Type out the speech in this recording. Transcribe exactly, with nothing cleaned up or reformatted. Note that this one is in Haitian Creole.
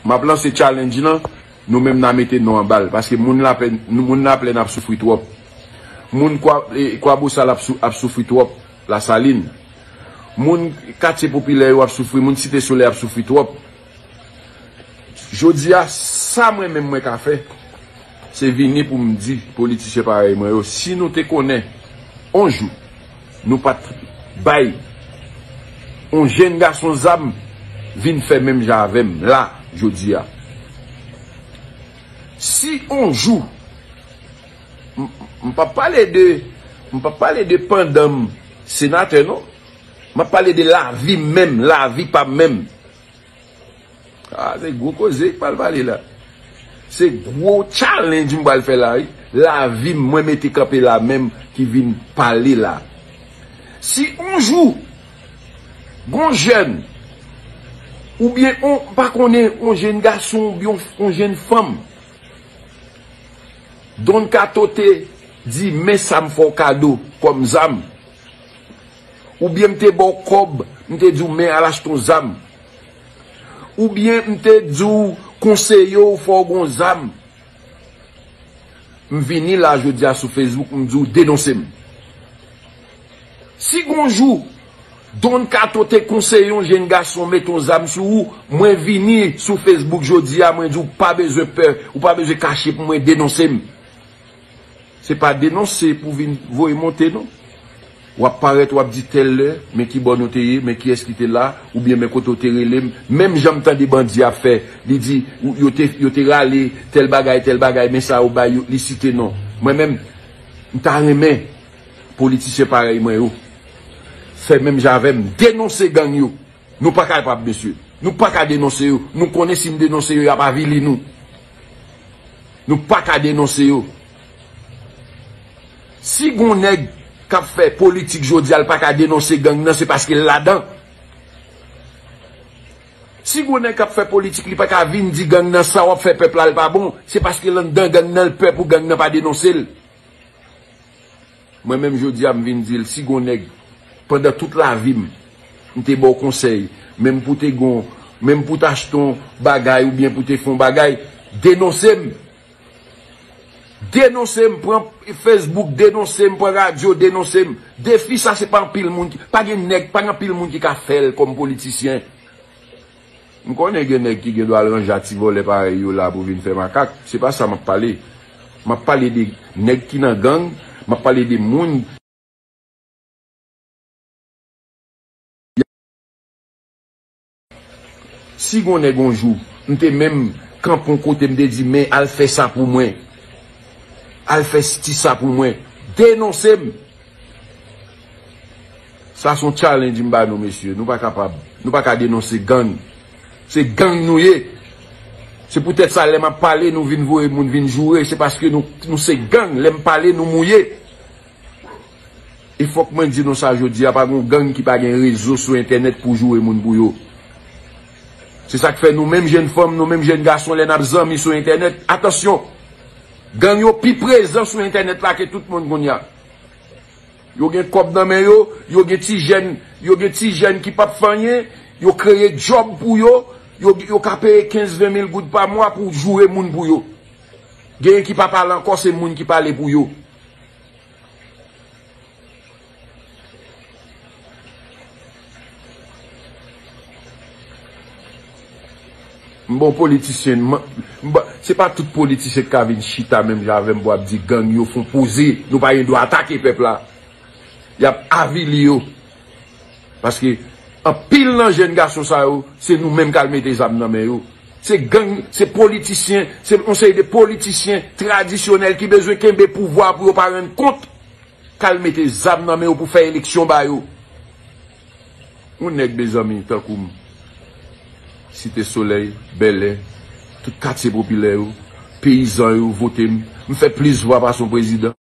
M ap lanse challenge lan, nou menm n a mete non anba l, paske moun Laplè, moun Laplè n ap soufri twòp. Moun Kwa, e, Kwabosal ap sou, ap soufri twòp, Lasalin. Moun katye popilè yo ap soufri, moun Site Solèy ap soufri twòp. Jodi a, sa mwen menm mwen ka fè, se vini pou m di politisyen parèy mwen yo, si nou te konnen on jou, nou pa t bay on jenn gason zam vin fè menm jan avè m la, jodi a. Si on jou, m, m p ap pale de, m p ap pale de pandan m senatè, non. M ap pale de lavi m menm, lavi pa m menm. Ah, se gwo koze k pral pale la. Se gwo challenge m pral fè la, wi. Lavi m, mwen mete kanpe la menm ki vin pale la. Si on jou, gon jèn, oubyen on, m pa konnen, on jèn gason, oubyen on, on jèn fanm, Don Kato te di, men sa m fè w kado kòm zam. Oubyen m te ba w kòb, m te di w, men al achte yon zam. Oubyen m te di w, konseye w fè w gon zam. M vini la jodi a sou Facebook, m di w, denonse m. Si gon jou, Don Kato te konseye yon jèn gason mete yon zam sou ou, mwen vini sou Facebook jodi a, mwen di w pa bezwen pè, ou pa bezwen kache pou mwen, denonse m. Se pa denonse pou vin voye monte, non. W ap parèt, w ap di tèl lè, men ki bò nou te ye, men kiyès ki te la, oubyen men kote w te rele m. Menm jan m tande bandi ap fè, li di, ou, yo te, yo te rale tèl bagay, tèl bagay, men sa yo bay, yo, li site non. Mwen menm, m ta renmen politisyen parèy mwen yo fè menm jan avè m, denonse gang yo. Nou pa kapab, mesye. Nou pa ka denonse yo. Nou konnen si n denonse yo, y ap avili nou. Nou pa ka denonse yo. Si gon nèg k ap fè politik jodi a, l pa ka denonse gang nan, se paske l ladan. Si gon nèg k ap fè politik, li pa ka vin di gang nan sa w ap fè pèp la, l pa bon, se paske l anndan gang nan, l pè pou gang nan pa denonse l. Mwen menm jodi a m vin di l, si gon nèg, pandan tout lavi m, m te ba w konsèy, menm pou te gon, menm pou t achte yon bagay oubyen pou te fè yon bagay, denonse m. Denonse m, pran Facebook, denonse m, pran radyo, denonse m. Defi sa se pa anpil moun ki, pa gen nèg, pa gen anpil moun ki ka fè l kòm politisyen. M konnen gen nèg ki gen dwa al ranje a ti vòlè parèy yo la pou vin fè makak. Se pa sa m ap pale. M ap pale de nèg ki nan gang, m ap pale de moun. Si gon nèg on jou, m te menm kanpe on kote, m te di, men al fè sa pou mwen. Al fè ti sa pou mwen. Denonse m. Sa se yon challenge m ba nou, mesye. Nou pa kapab. Nou pa ka denonse gang. Se gang nou ye. Se poutèt sa, lè m ap pale, nou vin voye moun vin joure. Se paske nou, nou se gang. Lè m pale, nou mouye. E fòk mwen di nou sa jodi a, pa gon gang ki pa gen rezo sou entènèt pou joure moun pou yo. Se sa k fè nou menm jèn fanm, nou menm jèn gason, lè n ap zanmi sou entènèt, atansyon! Gang yo pi prezan sou entènèt la ke tout moun kounye a. Yo gen kòb nan men yo, yo gen ti jèn, yo gen ti jèn ki p ap fè anyen, yo kreye djòb pou yo, yo, yo ka peye kenz, ven mil goud pa mwa pou joure moun pou yo. Genyen ki pa pale ankò, se moun ki pale pou yo. M bon politisyen, m, m, se pa tout politisyen ki ka vin chita menm jan avè m pou ap di gang yo fon poze, nou pa gen dwa atake pèp la. Y ap avili yo. Paske anpil nan jèn gason sa yo, se nou menm k al mete zam nan men yo. Se gang, se politisyen, se yon seri de politisyen tradisyonèl ki bezwen kenbe pouvwa pou yo pa rann kont. K al mete zam nan men yo pou fè eleksyon ba yo. Yon nèg, mezanmi, tankou m, Site Solèy, Bèlè, tout katye popilè yo, peyizan yo vote m. M fè plis vwa pase yon prezidan.